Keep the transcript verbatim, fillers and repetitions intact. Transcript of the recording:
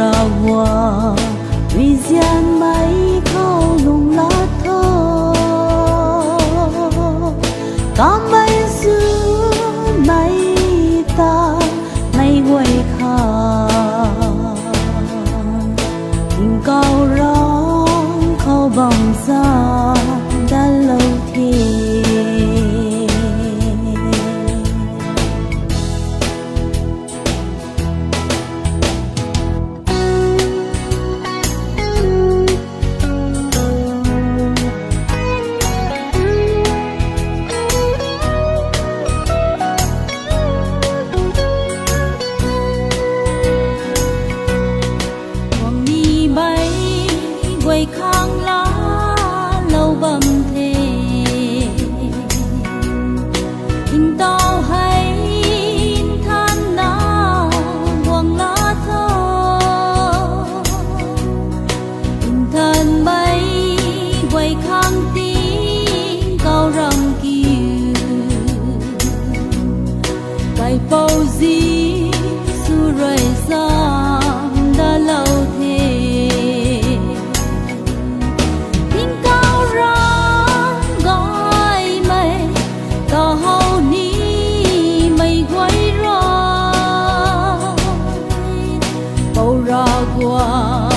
Ravguangc, mi zianmei khou lungc la tho. Kamei swmei ta meic guay khang tingkauh rang khou bam zan datlou the. Guangmei guay khang laalou bam the. Ntaw hei nthanna guang la tho. Nthanmei guay khang tingkauh rang kiu, Kaipouc Jisu rui zan datlou the. Tingkauh rang gaymei, kahow nimei guay rui, Pou Ravguangc